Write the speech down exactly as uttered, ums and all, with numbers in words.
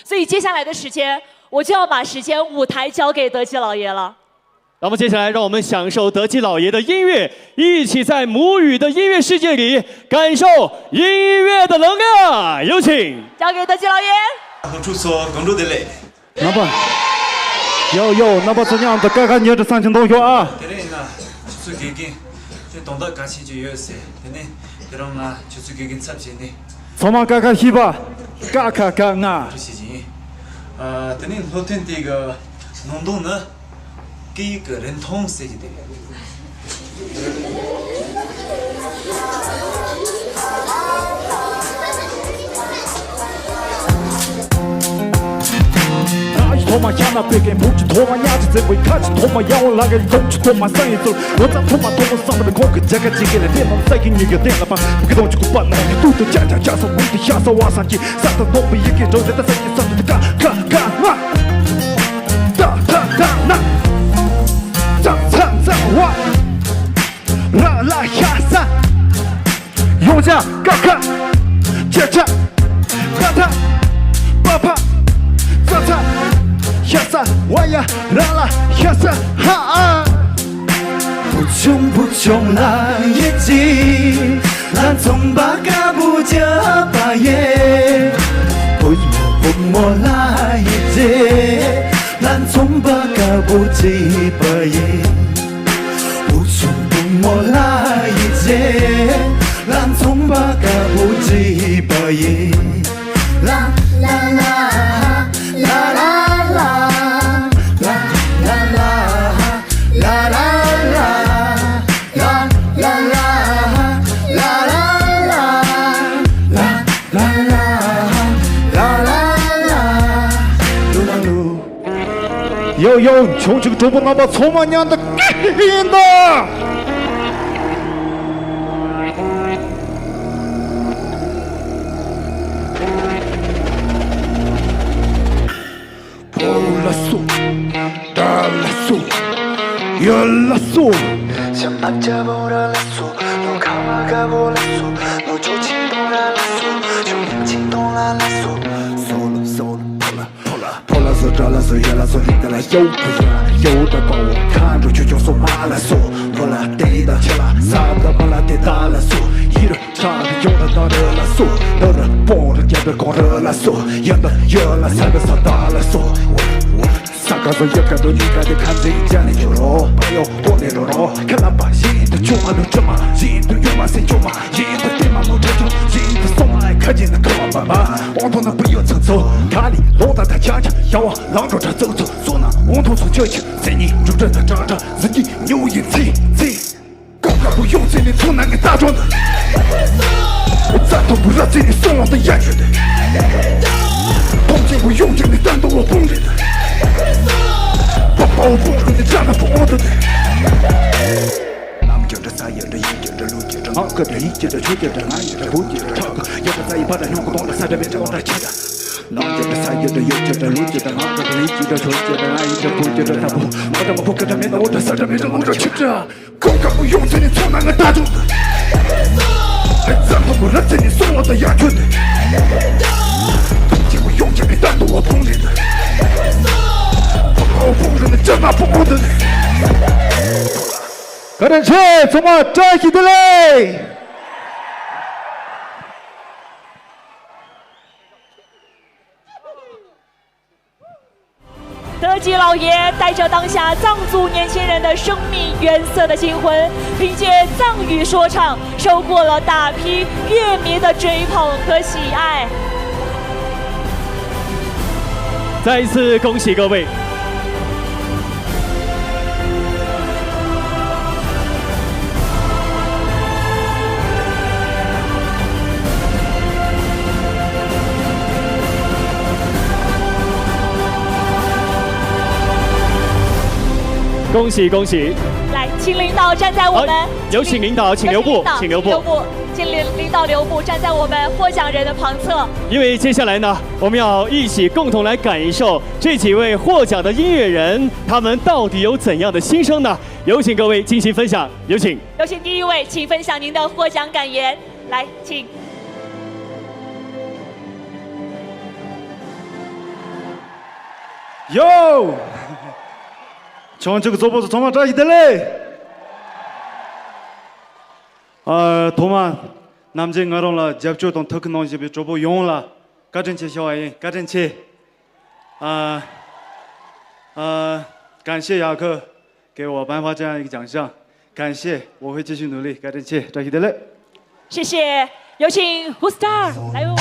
所以接下来的时间，我就要把时间舞台交给德基老爷了。那么接下来，让我们享受德基老爷的音乐，一起在母语的音乐世界里感受音乐的能量。有请。交给德基老爷。 རྣམ་པ། ཡོ་ཡོ། རྣམ་པ་ཚོ་མཉམ་དུ་ཀ་ཁ་ཉལ་ཏེ་བསམ་ཅིག་འདོན་ཤོག་ཨ། དེ་རིང་ང་ཆུ་ཚོད་དགེ་རྒན་དེ་དོན་དག་ག་ཤེད་ཅིག་ཡོད་ཟེར། དེ་ནས་དེ་རིང་ང་ཆུ་ཚོད་དགེ་རྒན་ཚབ་བྱས་ནས། ཚང་མ་ཀ་ཁ་ཤིས་པ། ཀ་ཁ་ཀ་ང་། བཀྲ་ཤིས་ཡིན། ཨ། དེ་ནས་སློབ་ཐུན་དེ་གི་ནང་དོན་ནི། སྐད་ཡིག་གི་རིན་ཐང་ཟེར་གྱི་དེ། ཐོག་མ་ཡང་ན་པེ་ཀན་བུ་གཅིག་ཐོག་མ་ཉག་གཅིག་འཛིན་པའི་ཁ་གཅིག་ཐོག་མ་ཡང་ལ་ག་ཡི་དོང་གཅིག་ཐོག་མ་སང་ཡི་ཚུལ་ལོ་ཙམ་ཐོག་མ་ཐོག་མ་སང་པའི་ཁོང་གི་རྒྱ་ག་གཅིག་གི་ལས་དེ་མང་ས་ཀྱི་ཉིད་ཀྱི་སྟེང་ལ་པ་བུ་གི་དོང་གཅིག་གུ་པ་ནང་གི་ཏུ་ཏུ་ཅག་ཅག་ཅག་སོ་བུ་དུ་ཤ་ས་བ་སང་གི་ས་ད་ནོག་པའི་ཡི་གེ་འགྲོ་དེ་ད་ས་ཀྱི་ས་ད་ཀ་ཀ་ཀ་ང་། ད་ད་ད་ན། ཙང་ཙང་ཙང་བ། ར་ལ་ཤ་ས། ཡོང་ཆ་ཀ་ཁ། ཅ་ཆ། པ་ཐ། པ་ཕ། ཙ་ཚ། ཤ་ས་བ་ཡ། ར་ལ་ཤ་ས་ཧ་ཨ། བུ་ཆུང་བུ་ཆུང་ལ་ཡིད་ཆེས། ལ་ཚོང་པ་དཀར་པོ་བྱ་བ་ཡེ། བུ་མོ་བུ་མོ་ལ་ཡིད་ཆེས། ལ་ཚོང་པ་དཀར་པོ་བྱེད་པ་ཡེ། བུ་ཆུང་བུ་མོ་ལ་ཡིད་ཆེས། ལ་ཚོང་པ་དཀར་པོ་བྱེད་པ་ཡེ། ལ་ལ་ལ་ལ་ལ་ལ་ལ་ལ་ལ་ལ་ལ། ཡོ་ཡོ། ཆུང་ཆུང་གྲོགས་པོ་རྣམ་པ་ཚང་མ་མཉམ་དུ་སྐད་ཡིན་ད། ཕོ་ལ་སོ། ད་ལ་སོ། ཡ་ལ་སོ། ཤམ་པ་ཅ་བོ་ར་ལ་སོ། ནོ་ཁ་མ་ག་བོ་ལ་སོ། ནོ་ཅོ་ཆིང་ཏོང་ར་ལ་སོ། ཅོ་ཉམ་ཆིང་ཏོང་ལ་ལ་སོ། སོ་ལོ་སོ་ལོ་ཕོ་ལ་ཕོ་ལ་ཕོ་ལ་སོ། ཏྲ་ལ་སོ། ཡ་ལ་སོ། ཧི་ད་ལ་ཡོ་ཕ་ཡ་ཡོ་ད་པ་བོ། ཁ་འགྲོ་ཆུ་ཆོ་སོ་མ་ལ་སོ། ནོ་ལ་ཏེ་ད་ཆ་ལ་ས་ད་མ་ལ་ཏེ་ད་ལ་སོ། ཡི་ར། ཁྲག་གི་ཡོང་ར་ད་ར་ལ་སོ། ད་ར་པོ་ར་རྒྱབ་ར་གོང་ར་ལ་སོ། ཡ་ད་ཡ་ལ་ས་ད་ས་ད་ལ་སོ། ས་ག་སོ་ཡ་ག་དོ་ཉི་ག་དེ་ཁ་འཛིན་ཅ་ནི་ཆོ་རོ། པ་ཡོ་གོ་ནེ་རོ་རོ། ཁ་ལ་པ་ཞིག་ཏུ་ཆུ་མ་ལུ་ཆུ་མ་ཞིག་ཏུ་ཡོ་མ་སེ་ཆུ་མ་ཞིག་ཏུ་ཏེ་མ་མོ་ཁྲ་ཆུ་ཞིག་ཏུ་སོ་མ་ཁ་ཅིག་ན་ཁ་བ་མ་མ། ཨོ་ཐོ་ན་པུ་ཡོ་ཚ་ཚོ། ཁ་ལི་ལོ་ད་ད་ཆ་ཆ་ཡ་བ་ལང་འགྲོ་ཁྲ་ཚོ་ཚོ་སོ་ན་ཨོ་ཐོ་ཚོ་ཆོ་ཆ་སེ་ནི་འགྲུབ་ཁྲ་ད་ཁྲ་ཁྲ་ཟི་ཀི་ཉུ་ཡི་ཚི་ཚི། ཀོང་དཀར་པོ་ཡོང་ཚེ་ནི་ཚོ་ནང་གི་རྟ་གྲོང་དུ། རྩྭ་ཐོག་པོ་ར་ཚེ་ནི་སོང་བ་དང་ཡ་ཁྱོད་དུ། ཕོང་ཆེན་པོ་ཡོང་ཚེ་ནི་རྟ་འདོ་བ་ཕོང་རེད་དུ། པ་པའོ་ཕོང་རེད་དུ་ཅ་ན་ཕོང་འོང་དུ་དུ། ནམ་རྒྱུན་དུ་ས་ཡོད་དུ་ཡིན་རྒྱུན་དུ་ལུག་རྒྱུན་དུ་ངག་གི་དུ་ཡིད་ཀྱི་དུ་ཆོས་ཀྱི་དུ་ང་ཡི་དུ་བུ་ཀྱི་དུ་ཁྲག་གི་ཡོད་དུ་ས་ཡི་བ་དུ་ཉོང་གི་གདོང་དུ་ས་དུ་བེད་དུ་གདོང་དུ་ཆ་དུ། ནམ་རྒྱུན་དུ་ས་ཡོད་དུ་ཡོད་ཀྱི་དུ་ལུག་ཀྱི་དུ་ངག་གི་དུ་ཡིད་ཀྱི་དུ་ཆོས་ཀྱི་དུ་ང་ཡི་དུ་བུ་ཀྱི་དུ་ཁྲག་པོ་མ་དུ་མ་བུ་ཀི་དུ་མེད་དུ་འོ་དུ་ས་དུ་བེད་དུ་གདོང་དུ་ཆུ་དུ། ཀོང་དཀར་པོ་ཡོང་ཚེ་ནི་ཚོ་ནང་གི་རྟ་གྲོང་དུ། རྩྭ་ཐོག་པོ་ར་ཚེ་ནི་སོང་བ་དང་ཡ་ཁྱོད་དུ། ཕོང་ཆེན་པོ་ཡོང་ཁྱེད་ནི་རྟ་འདོ་བ་ཕོང་རེད་དུ། པ་པའོ་ཕོང་རེད་ནི་ཅ་ན་ཕོང་འོང་དུ། བཀའ་དྲིན་ཆེ། ཚང་མ་བཀྲ་ཤིས་བདེ་ལེགས། 德吉老爷带着当下藏族年轻人的生命原色的新婚，凭借藏语说唱，收获了大批乐迷的追捧和喜爱。再一次恭喜各位！ 恭喜恭喜！来，请领导站在我们，好，有请领导，请留步，有请领导，请留步。请留步，请领，领导留步，站在我们获奖人的旁侧。因为接下来呢，我们要一起共同来感受这几位获奖的音乐人，他们到底有怎样的心声呢？有请各位进行分享，有请。有请第一位，请分享您的获奖感言。 来，请。ཡོ། བྱང་ཆུབ་ཀྱི་གཙོ་བོ་ཚོ་ཚང་མ་བཀྲ་ཤིས་བདེ་ལེགས། ཨ། ཐོག་མ་ནམ་རྒྱུན་ང་རང་ལ་རྒྱབ་སྐྱོར་དང་ཐུགས་ཁུར་གནང་བཞིན་པའི་གྲོགས་པོ་ཡོངས་ལ་བཀའ་དྲིན་ཆེ་ཞུ་བ་ཡིན། བཀའ་དྲིན་ཆེ། ཨ། ཨ། 感谢雅克给我颁发这样一个奖项。 感谢，我会继续努力。 བཀའ་དྲིན་ཆེ། བཀྲ་ཤིས་བདེ་ལེགས། 谢谢，有请胡Star来哦。